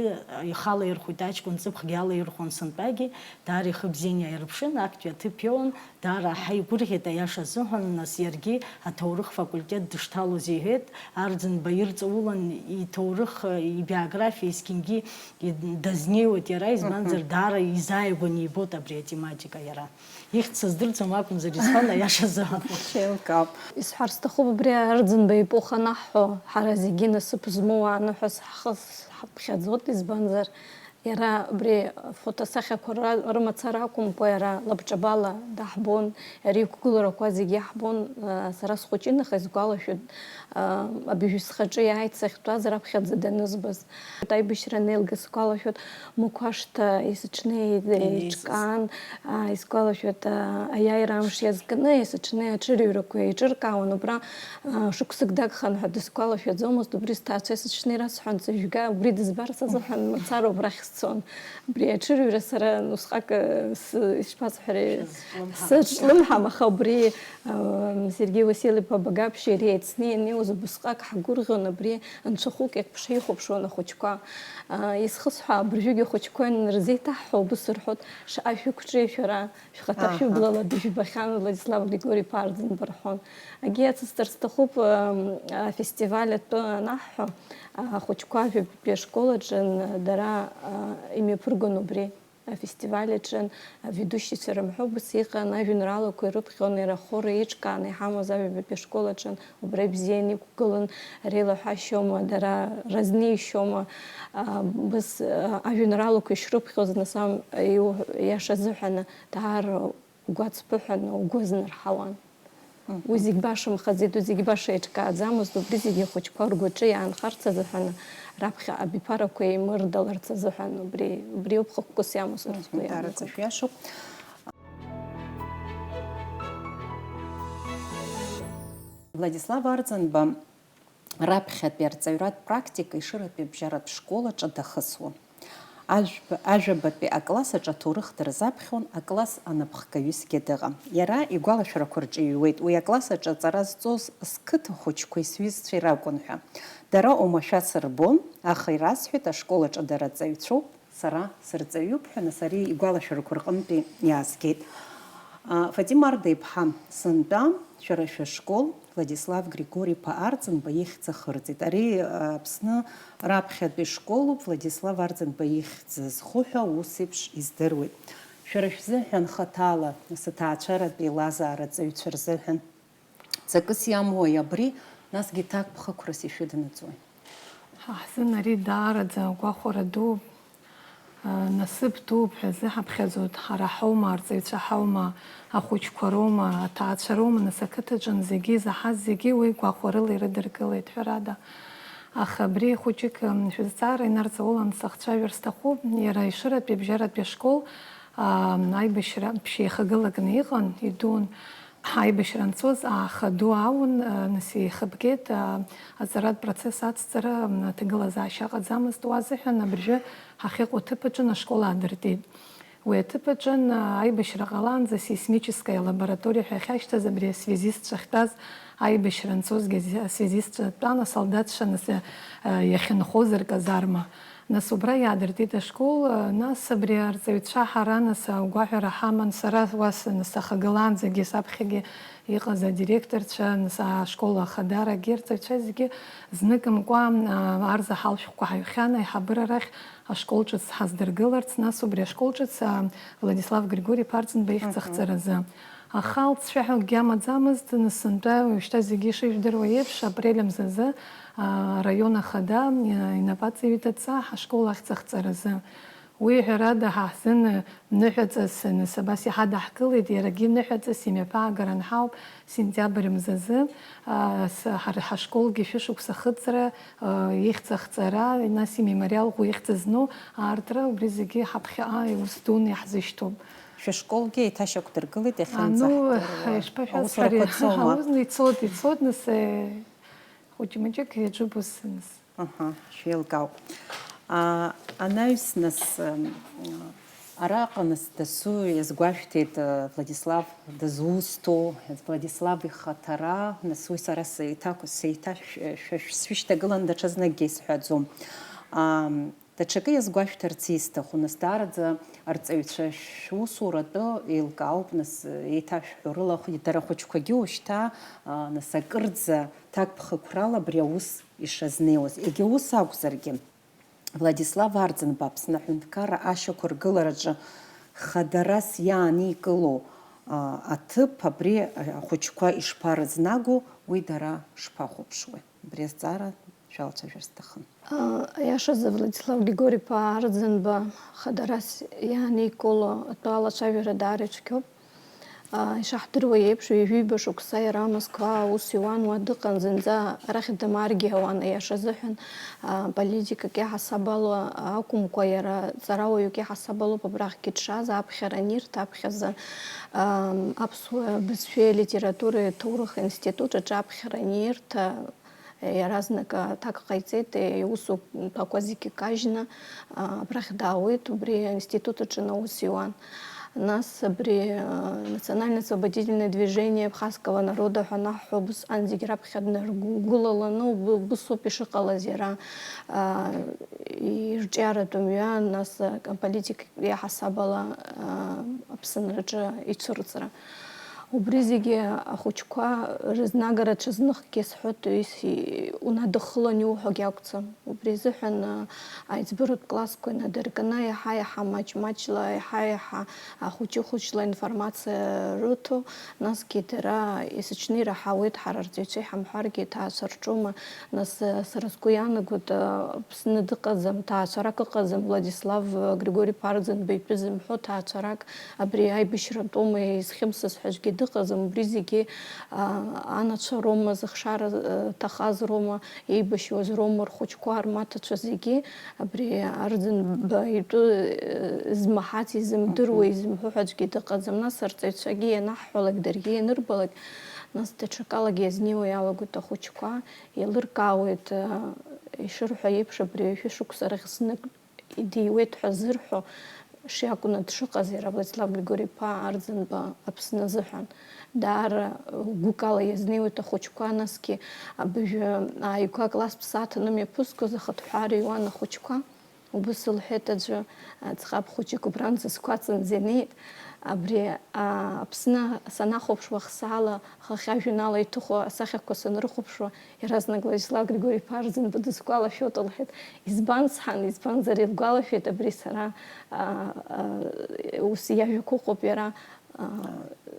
ихала ирхәит аҷкәын ҵыԥхгьы алаирхәон сынтәагьы, даара ихы бзианы иааирԥшын, актәи аҭыԥ иоуан, даара ҳаигәырӷьеит аиаша азыҳәан, нас иаргьы аҭоурых факультет дышҭалоз иҳәеит, Арӡынба ирҵаулан иҭоурых, ибиографиа есқьынгьы и-, дазнеиуеит иара, избанзар, Мгм. даара изааигәаны ибоит абри атематика иара. Ихьӡ сыздырӡом акәымзар, исҳәон аиашазы. Еилкаауп. Исҳәар сҭахуп, абри Арӡынба епоха анаҳҳәо, ҳара зегьы насыԥ змоу ааныҳәаз ҳхы ҳаԥхьаӡоит, избанзар, иара абри фотосахьақәа ра-, рымацара акәымкәа, иара лабҿабала даҳбон, иара иқәгыларақәа зегьы иаҳбон, а, сара схәыҷын, аха исгәалашәоит, а, абыжь схаҿы иааит сахьтәаз раԥхьаӡа данызбаз. Аибашьра анеилга сгәалашәоит, Мықәашҭа есыҽны Инеизыз. еиҿкаан, аа, исгәалашәоит, аа, аиааира амш иазкны есыҽны аҽырыҩрақәа еиҿыркаауан, убра, аа, шықәсык дагхан ҳәа дысгәалашәаӡомызт, убри сҭаацәа есыҽны ирасҳәон, сыжәга, убри дызбар сазыҳәан мацара убрахь сцон. Убри аҽырыҩра сара усҟак, ы, с-, ишԥасҳәари, Шәызҿлымҳам. сыҿлымҳам, аха убри, ы, Сергеи Васильев-иԥа Багаԥшь иареи еицны ианеиуаз убысҟак ҳгәырӷьон, абри анцәахәык еиԥш ҳихәаԥшуан ахәыҷқәа. Аа, исхысҳәаа, абыржәгьы ахәыҷқәа ианырзеиҭаҳҳәо, убыс рҳәоит, шаҟа шәықәҿеи шәара, шәхаҭа Аҳа. шәыблала дыжәбахьан Владислав Григори-иԥа Арӡынба рҳәон. Акгьы иацысҵар сҭахуп, ам, афестиваль атәы анаҳҳәо, ахәыҷқәа ажәабатәи ашкол аҿы дара, а, имҩаԥыргон убри. Афестиваль аҿы аведущицәа рымҳәо убас иҟан, ажәеинраалақәа ирыԥхьон, иара ахора еиҿкааны иҳамаз аҩбатәи ашкол аҿы убра ибзиан иқәгылан, реилаҳәашьоума, дара разнеишьоума, а, убас, а, ажәеинраалақәа ишрыԥхьоз, нас ам-, иу-, иаша азыҳәаны, даара угәаҵԥыҳәаны угәы азнарҳауан. Мгм. Уи зегь башамхаӡеит, уи зегь баша еиҿкааӡамызт, убри зегьы ахәыҷқәа ргәаҿы иаанхарц азыҳәаны, раԥхьа абиԥарақәа еимырдаларц азыҳәан, убри, убри ауп хықәкыс иамоу сара Мгм, сгәы даараӡа иаанагоит. Шәиашоуп. Владислав Арӡынба раԥхьатәи арҵаҩратә практика Ешыратәи абжьаратә школ аҿы дахысуан. Ажәба-, ажәабатәи акласс аҿы аҭоурых дырзаԥхьон акласс анапхгаҩысгьы дыҟан. Иара игәалашәарақәа рҿы иҩуеит уи акласс аҿы аҵара зҵоз сқыҭа хәыҷқәеи сҩызцәеи ракәын ҳәа. Дара оумашәа сырбон, аха ирасҳәеит, ашкол аҿы дара ҵаҩцәоуп, сара сырҵаҩуп ҳәа, нас ари игәалашәарақәа рҟынтәи иаазгеит. А, Фатима Арда-иԥҳа, сынтәа шәара шәышкол Владислав Григори-иԥа Арӡынба ихьӡ ахырҵеит. Ари, а, Аԥсны раԥхьатәи школуп, Владислав Арӡынба ихьӡ зху ҳәа ус еиԥш издыруеит. Шәара шәзыҳәан хаҭала, нас аҭаацәаратә еилазаара аҵаҩцәа рзыҳәан ҵакыс иамоуи абри, насгьы ҭакԥхықәрас ишәыднаҵои? Ҳа ҳзын ари даараӡа гәахәара дууп, насыԥ дууп ҳәа зыҳаԥхьаӡоит, ҳара ҳаума, арҵаҩцәа ҳаума, ахәыҷқәа роума, аҭаацәа роума, нас ақыҭаҿын зегьы изаҳаз зегьы уи гәахәарыла ирыдыркылеит, ҳәарада. Аха абри хәыҷык, м, шәызҵаара инарҵаулан сахцәажәар сҭахуп, иара Ешыратәи абжьаратәи ашкол, а, аибашьра ԥшьеихагылакны иҟан, идун. Аибашьра анцоз ааха ду аун, а, нас еихыбгеит, а, аҵаратә процесс ацҵара, м, аҭагылазаашьа ҟаӡамызт, уа азыҳәан абыржәы ҳахьыҟоу аҭыԥ аҿын ашкол аадыртит. Уи аҭыԥ аҿын, а, аибашьра ҟалаанӡа сейсмическая лабораториа ҳәа иахьашьҭаз абри асвязистцәа ахьтәаз, аибашьра анцозгьы ази-, асвязистцәа тәан, асолдатцәа нас, а, иахьынхоз рказарма. Нас убра иаадыртит ашкол, нас абри арҵаҩцәа ҳара, нас, агәаҳәара ҳаман, сара уа са-, нас сахагылаанӡагьы саԥхьагьы иҟаз адиректорцәа, нас ашкол ахадарагьы, арҵаҩцәа зегьы зныкымкәа, а, арзаҳал шәҟәқәа ҳаҩхьан аиҳабыра рахь ашкол ҿыц ҳаздыргыларц, нас убри ашкол ҿыц, а, Владислав Григори-иԥа Арӡынба ихьӡ Мгм. ахҵаразы. Аха алҵшәа ҳәа акгьы амаӡамызт, нас сынтәа уажәшьҭа зегьы ишыжәдыруа еиԥш, апрель мзазы, а, араион ахада, а, инапаҵаҩит адҵа ҳашкол ахьӡ ахҵаразы. Уи, ҳәарада, ҳа ҳзын ныҳәаҵас, нас абас иҳадаҳкылеит, иарагьы ныҳәаҵас имҩаԥаагара анҳауп, сентиабр мзазы, а, с-, ҳар-, ҳашколгьы шәышықәса ахыҵра, а, ихьӡ ахҵара, нас имемориал ӷәы ихьӡ зну аартра, убри зегьы ҳаԥхьаҟа иус дуны иаҳзышьҭоуп. Шәышколгьы еиҭашьақәдыргылеит иахьынӡаҳдыруа. Ану, ишԥашәасҳәари, аусурақәа цома? Аус ицоит, ицоит, нас, э, хәыҷы-мыҷык иаҿуп ус, нас. Аҳа, шәеилкаауп. А, анаҩс, нас, м, араҟа, нас, дасу иазгәашәҭеит, э, Владислав дызусҭоу, Владислав ихаҭара, нас уи сара сеиҭақәс-, сеиҭашә-, шәа-, шәышьҭагылан даҽазныкгьы исҳәаӡом. Ам, Даҽакы иазгәашәҭарц исҭаху, нас, даараӡа арҵаҩцәа шәусуратәы еилкаауп, нас, еиҭашәҳәо рыла, хә-, дара ахәыҷқәагьы ушьҭа, а, нас, акырӡа ҭакԥхықәрала абри аус ишазнеиуаз. Егьа ус акәзаргьы, Владислав Арӡынба Аԥсны аҳәынҭқарра ашьақәыргылараҿы хадарас иааникыло, а, аҭыԥ абри ахәыҷқәа ишԥарызнагоу, уи дара шԥахәаԥшуеи? Абри азҵаара шәалацәажәар сҭахын. Аиашазы, Владислав Григори-иԥа Арӡынба хадарас иааникыло атәы алацәажәара даара ицәгьоуп. Ишаҳдыруа еиԥш, ҩажәиба шықәса иара Москва аус иуан, уа дыҟан, зынӡа арахь дамааргьы ауан, аиаша азыҳәан, политикак иаҳасаб ала акәымкәа, иара ҵарауаҩык иаҳасаб алоуп абрахьгьы дшааз, аԥхьара анирҭа, аԥхьаӡа, аԥсуа бызшәеи алитературеи аҭоурых институт аҿы аԥхьара анирҭа, Иаразнак аҭак ҟаиҵеит, иусутәқәа зегьы кажьны, абрахь даауеит, убри аинститут аҿы аус иуан. Нас абри, национально-освободительное движение абхазского народа ҳәа анаҳҳәо, убысҟан зегь раԥхьа днаргәылаланы, уб-, убысоуп ишыҟалаз иара, ирҿиаратә мҩа, нас аполитик иаҳасаб ала, Аԥсынраҿы ицәырҵра. Убри зегьы ахәыҷқәа рызнагара ҽазныхгьы сҳәоит, ис-, унадыххылан иуҳәогьы акәӡам. Убри азыҳәан, а, аиҵбыратә классқәа инадыркны, иаҳа-иаҳа маҷ-маҷла, иаҳа-иаҳа ахәыҷы-хәыҷла информациа рыҭо, насгьы дара есыҽны ираҳауеит, ҳара арҵаҩцәа иҳамҳәаргьы, иҭаацәа рҿоума, Нас, э, сара сгәы иаанагоит, э, Аԥсны дыҟаӡам, ҭаацәарак ыҟаӡам, Владислав, э, Григори-иԥа Арӡынба итәы зымҳәо ҭаацәарак, абри аибашьратәоума изхьымсыз ҳәа аӡәгьы дыҟаӡам, убри зегьы, а, анацәа роума, зыхшара, э, ҭахаз роума, еибашьуаз роума, рхәыҷқәа, рмаҭацәа зегьы, абри Арӡынба итәы, э, змаҳац, изымдыруа, изымҳәо ҳәа аӡәгьы дыҟаӡам. Нас арҵаҩцәагьы ианаҳҳәалак, даргьы ианырбалак, нас даҽакалагьы иазнеиуа иалагоит ахәыҷқәа. Еилыркаауеит, ишырҳәо еиԥш, абри ҩажәа шықәса рахь знык идиуеит ҳәа зырҳәо шиакәны дшыҟаз иара Владислав Григори-иԥа Арӡынба Аԥсны азыҳәан. Даара гәыкала иазнеиуеит ахәыҷқәа, насгьы абыжә ааигәа акласстә сааҭ анымҩаԥысгоз ахыҭҳәаара иуан ахәыҷқәа. Убыс лҳәеит аӡәы, ӡӷаб хәыҷык убранӡа сгәаҵанӡа инеит. Абри, а, Аԥсны санахәаԥшуа, ахсаала, ахахьы ажәеинраала иҭыху асахьақәа санрыхәаԥшуа, иаразнак Владислав Григори-иԥа Арӡынба дысгәалашәоит, лҳәеит. Избан, сан, избанзар, илгәалашәеит абри сара, а, а, ус иажәақәа ыҟоуп иара, а,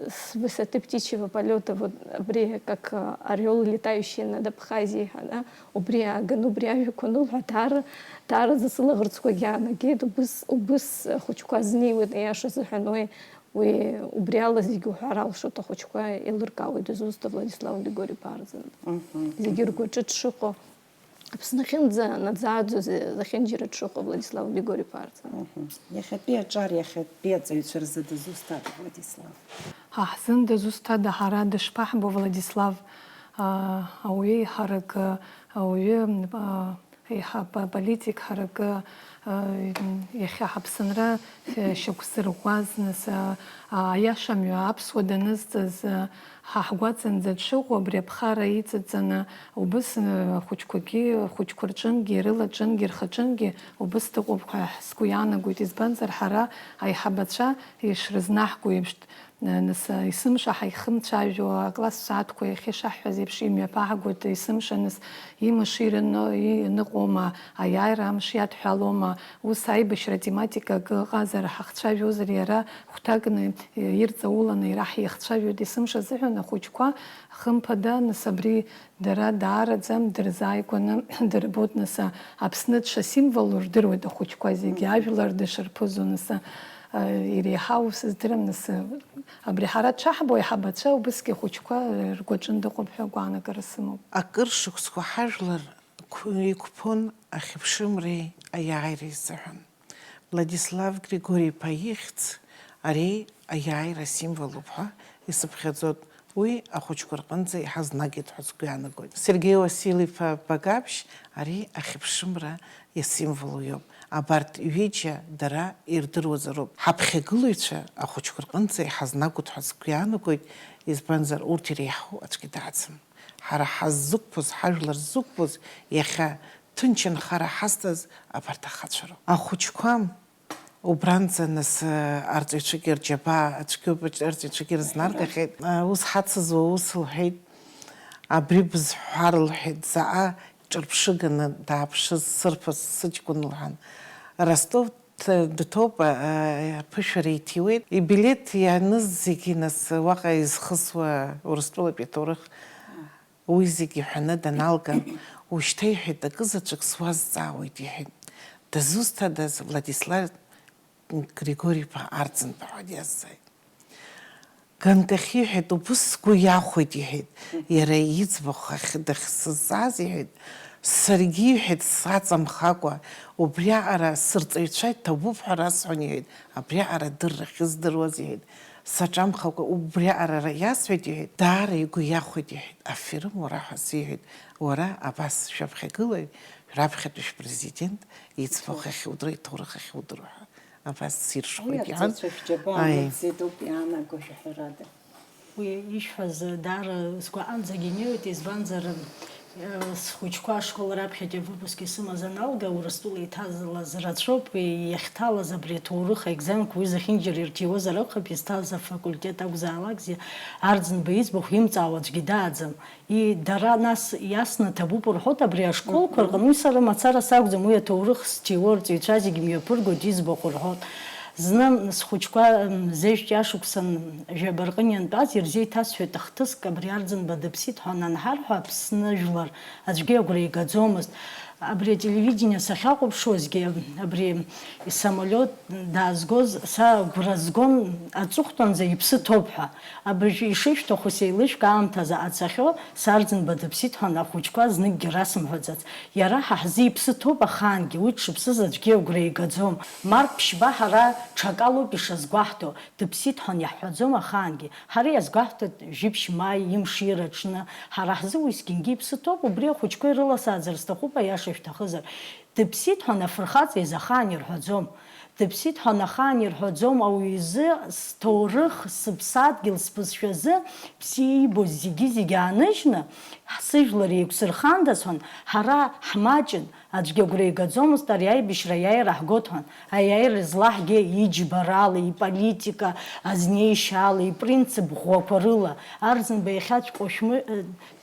с высоты птичьего полёта, вот, абри, как, а, орёл, летающий над Абхазией ҳәа, да? Убри ааган, убри ажәақәа анылҳәа, даара, даараӡа сылаӷырӡқәагьы аанагеит, убыс, убыс ахәыҷқәа знеиуеит, аиаша азыҳәан, уи, уи, убри ала зегьы уҳәар алшоит, ахәыҷқәа еилыркаауеит дызусҭа Владислав Григори-иԥа Арӡынба. Мгм. Зегьы ргәаҿы дшыҟоу, Аԥсны ахьынӡа наӡааӡо зе-, зехьынџьара дшыҟоу Владислав Григори-иԥа Арӡынба. Мгм. Иахьатәи аҿар, иахьатәи аҵаҩцәа рзы дызусҭада Владислав? Ҳа ҳзын дызусҭада, ҳара дышԥаҳбо Владислав, а, ауаҩы ҳаракы, ауаҩы, а, еиҳа по-, политик ҳаракы, а, иахьа ҳаԥсынра шьақәзырӷәӷәаз, нас, а, а, аиаша мҩа аԥсуа данызҵаз, а, ҳа ҳгәаҵанӡа дшыҟоу, абри аԥхара иҵаҵаны, убыс, а, ахәыҷқәагьы, ахәыҷқәа рҿынгьы, рылаҿынгьы, рхаҿынгьы убыс дыҟоуп ҳәа сгәы иаанагоит, избанзар, ҳара аиҳабацәа ишрызнаҳго еиԥш, Нас, есымша ҳаихымцәажәо, акласс сааҭқәа иахьышаҳҳәаз еиԥш, имҩаԥаҳгоит, есымша, нас, имыш ираны, иныҟәома, аиааира амш иадҳәалома, ус аибашьра тематика акы ыҟазар, ҳахцәажәозар, иара хәҭакны, ирҵауланы ираҳ-, иахцәажәоит, есымша азыҳәан ахәыҷқәа, хымԥада, нас, абри дара даараӡа дырзааигәаны дырбоит, нас, Аԥсны дшасимволу рдыруеит ахәыҷқәа зегьы, ажәлар дышрыԥызоу, нас, иреиҳау сыздырам, нас, Абри ҳара дшаҳбо, аиҳабацәа убысгьы ахәыҷқәа ргәаҿын дыҟоуп ҳәа агәаанагара сымоуп. Акыр шықәсқәа ҳажәлар қә-, иқәԥон ахьыԥшымреи аиааиреи изыҳәан. Владислав Григори-иԥа ихьӡ ари аиааира асимволуп ҳәа исыԥхьаӡоит, уи ахәыҷқәа рҟынӡа иҳазнагеит ҳәа сгәы иаанагоит. Сергеи Уасил-иԥа Багаԥшь ари ахьыԥшымра иасимволу иоуп. Абарҭ ҩыџьа дара ирдыруазароуп. Ҳаԥхьагылаҩцәа ахәыҷқәа рҟынӡа иҳазнагоит ҳәа сгәы иаанагоит, избанзар, урҭ иреиҳау аӡәгьы дааӡам. Ҳара ҳаззықәԥоз, ҳажәлар ззықәԥоз, иахьа ҭынч анхара ҳазҭаз абарҭ ахацәа роуп. Ахәыҷқәа убранӡа нас, арҵаҩцәагьы рџьабаа ацәгьоуп, арҵаҩцәагьы рызнаргахьеит. Ус ҳацызуа ус лҳәеит, абри бызҳәар лҳәеит, заҟа ҿырԥшыганы дааԥшыз сырԥыс сыҷкәын лҳәан. Ростов ҭ-, дҭоуп, а, аԥышәара иҭиуеит. Ибилеҭ ианыз зегьы нас уаҟа изхысуа Урыстәылатәи аҭоурых уи зегьы ҳәаны даналга, ушьҭа, иҳәеит, акы заҵәык суазҵаауеит, иҳәеит. Дызусҭадаз Владислав Григори-иԥа Арӡынба ҳәа диазҵааит. Ганкахь иҳәеит, убыс сгәы иахәеит, иҳәеит, иара иӡбахә ахь дахьсызҵааз, иҳәеит, саргьы, иҳәеит, саҵамхакәа, убри аҟара сырҵаҩцәа иҭабуп ҳәа расҳәон, иҳәеит, абри аҟара адырра ахьыздыруаз, иҳәеит, саҿамхакәа убри аҟара ра-, иасҳәеит, иҳәеит, даара игәы иахәеит, иҳәеит, аферым уара ҳәа сиҳәеит, уара абас шәаԥхьагылаҩ, раԥхьатәи шәпрезидент иӡбахә ахьудыруа, иҭоурых ахьудыруа ҳәа. Абас сиршхоит, иҳәан. Уи арҵаҩцәа шәџьабаа Аи. Нагӡеит ауп иаанаго, жәаҳәарада. Уи ишәҳәаз даара сгәаанӡагьы инеиуеит, избанзар, э, схәыҷқәа ашкол раԥхьатәи авыпуск исымаз аналга, Урыстәыла иҭазалаз рацәоуп, уи иахьҭалаз абри аҭоурых аекзаменқәа уи зехьынџьара ирҭиуазар акәхап, изҭаз афакультет акәзаалакгьы, Арӡынба иӡбахә имҵаауа аӡәгьы дааӡам. И, дара нас иасны ҭабуп рҳәоит абри ашколқәа Мгм. рҟны, уи сара мацара сакәӡам, уи аҭоурых зҭиуа арҵаҩцәа зегьы мҩаԥыргоит, иӡбахә рҳәоит. Зны схәыҷқәа, м, зежәтәи ашықәсан жәаба рҟны иантәаз ирзеиҭасҳәеит ахҭыск, абри Арӡынба дыԥсит ҳәа ананҳарҳәа, Аԥсны жәлар аӡәгьы агәра игаӡомызт. Абри ателевидение сахьахәаԥшуазгьы, абри исамолиот даазгоз са агәра згон аҵыхәтәанӡа иԥсы ҭоуп ҳәа. Абыржәы ишышәҭаху сеилышәк аамҭазы ацахьоу Сарӡынба дыԥсит ҳәа ахәыҷқәа зныкгьы расымҳәаӡац. Иара ҳа ҳзы иԥсы ҭоуп ахаангьы, уи дшыԥсыз аӡәгьы агәра игаӡом. Март ԥшьба ҳара ҽакалоуп ишазгәаҳҭо, дыԥсит ҳәа иаҳҳәаӡом ахаангьы. Ҳара иазгәаҳҭоит жәиԥшь маи имшира аҽны. Ҳара ҳзы уи зегьынгьы иԥсы ҭоуп, убри ахәыҷқәа ирыласааӡар сҭахуп, аиаша шәҭахызар. Дыԥсит ҳәа афырхаҵа изы ахаан ирҳәаӡом. Дыԥсит ҳәа ахаан ирҳәаӡом, ауаҩы изы сҭоурых, сыԥсадгьыл, сбызшәазы бзиа иибоз зегьы-зегьы ааныжьны, ҳсыжәлар еиқәсырхандаз ҳәа, ҳара ҳмаҷын, аӡәгьы агәра игаӡомызт ари аибашьра аиааира ҳгоит ҳәа. Аиааира злаҳгеи иџьбарала, иполитика азнеишьала, ипринцип ӷәӷәақәа рыла, Арӡынба иахьаҵәҟьоу шәмы-,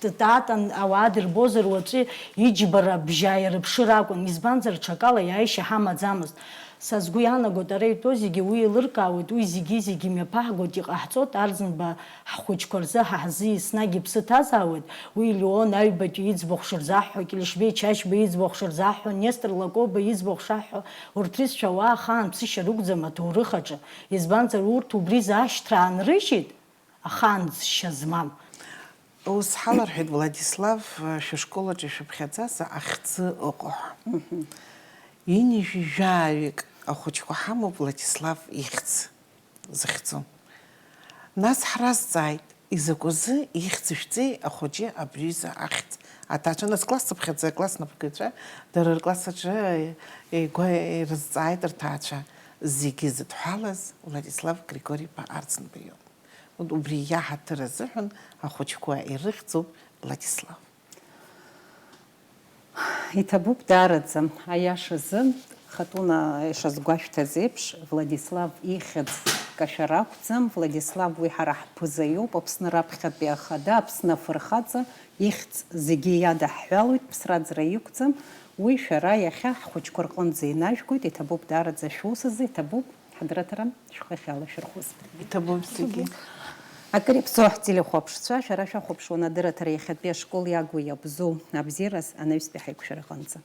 Татан ауаа дырбозар уаҵәы иџьбара бжьаиа рыԥшыр акәын, избанзар, ҽакала иааишьа ҳамаӡамызт. Са сгәы иаанагоит, ара итәоу зегьы уи еилыркаауеит, уи зегьы-зегьы мҩаԥаҳгоит, иҟаҳҵоит, Арӡынба ҳхәыҷқәа рзы, ҳа ҳзы еснагь иԥсы ҭазаауеит, уи Леон аҩбатәи иӡбахә шырзаҳҳәо, Кьылшьбеи Чачба иӡбахә шырзаҳҳәо, Нестор Лакоба иӡбахә шаҳҳәо, урҭ рызцәа ауаа ахаан ԥсышьа рықәӡам аҭоурых аҿы, избанзар, урҭ убри зашьҭра аанрыжьит, ахаан ӡшьа змам. Ус ҳаларҳәеит, Владислав, шәышкол аҿы ишәыԥхьаӡаз ахьӡы ыҟоуп. Ҩынҩажәи жәаҩык ахәыҷқәа ҳамоуп Владислав ихьӡ зыхьӡу. Нас ҳразҵааит, изакәазы ихьӡ шәҵеи ахәыҷы абри аҩыза ахьӡ аҭаацәа? Нас класс цыԥхьаӡа, акласс напхгаҩцәа, дара ркласс аҿы игәа ирызҵааит рҭаацәа, зегьы зыдҳәалаз Владислав Григори-иԥа Арӡынба иоуп. Убри иаҳаҭыр азыҳәан ахәыҷқәа ирыхьӡуп Владислав. Иҭабуп даараӡа, аиашазы, Хатуна ишазгәашәҭаз еиԥш, Владислав ихьӡ кашәар акәӡам, Владислав уи ҳара ҳԥыза иоуп, Аԥсны раԥхьатәи ахада, Аԥсны афырхаҵа, ихьӡ зегьы иадаҳҳәалоит, ԥсра-ӡра иқәӡам, уи шәара иахьа ҳхәыҷқәа рҟынӡа инажәгоит, иҭабуп даараӡа шәус азы, иҭабуп. Ҳадырраҭара шәхахьала шәырхәыз. Иҭабуп зегьы. Акыр иаԥсоу ҳтелехәаԥшцәа, шәара шәахәаԥшуан адырраҭара иахьатәи ашкол иагу иабзоу абзиараз анаҩстәи ҳаиқәшәараҟынӡа.